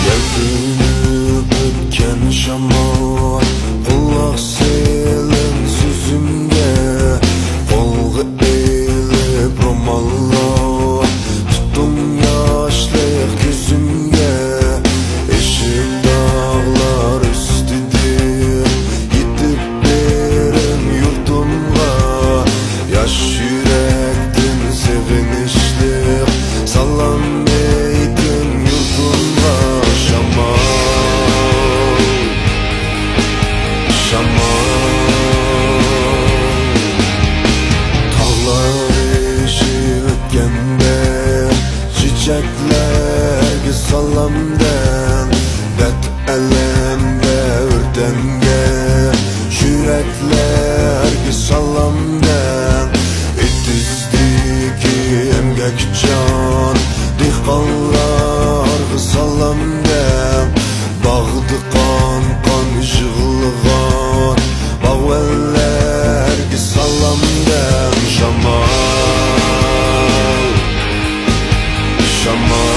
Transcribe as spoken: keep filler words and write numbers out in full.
يەلپۈنۈپ ئۆتكەن شامال، قۇلاق سېلىڭ سۆزۈمگە. قولغا ئېلىپ روماللا، تۇتۇڭ ياشلىق كۆزۈمگە. ئېشىپ تاغلار ئۈستىدىن يېتىپ بېرىڭ يۇرتۇمغا. ياش يۈرەكتىن سېغىنىشلىق سالام ئېيتىڭ يۇرتۇمغا. شامال، شامال، تاغلار ئېشىپ ئۆتكەندە، چېچەكلەرگە سالام دەڭ. دەرد ئەلەم دەۋر تەنگەش يۈرەكلەرگە سالام دەڭ. ئېتىزدىكى ئەمگەكچان دېھقانلارغا سالام دەڭ. باغدا قان-قان يىغلىغان باغۋەنلەرگە سالام دەڭ. شامال، شامال،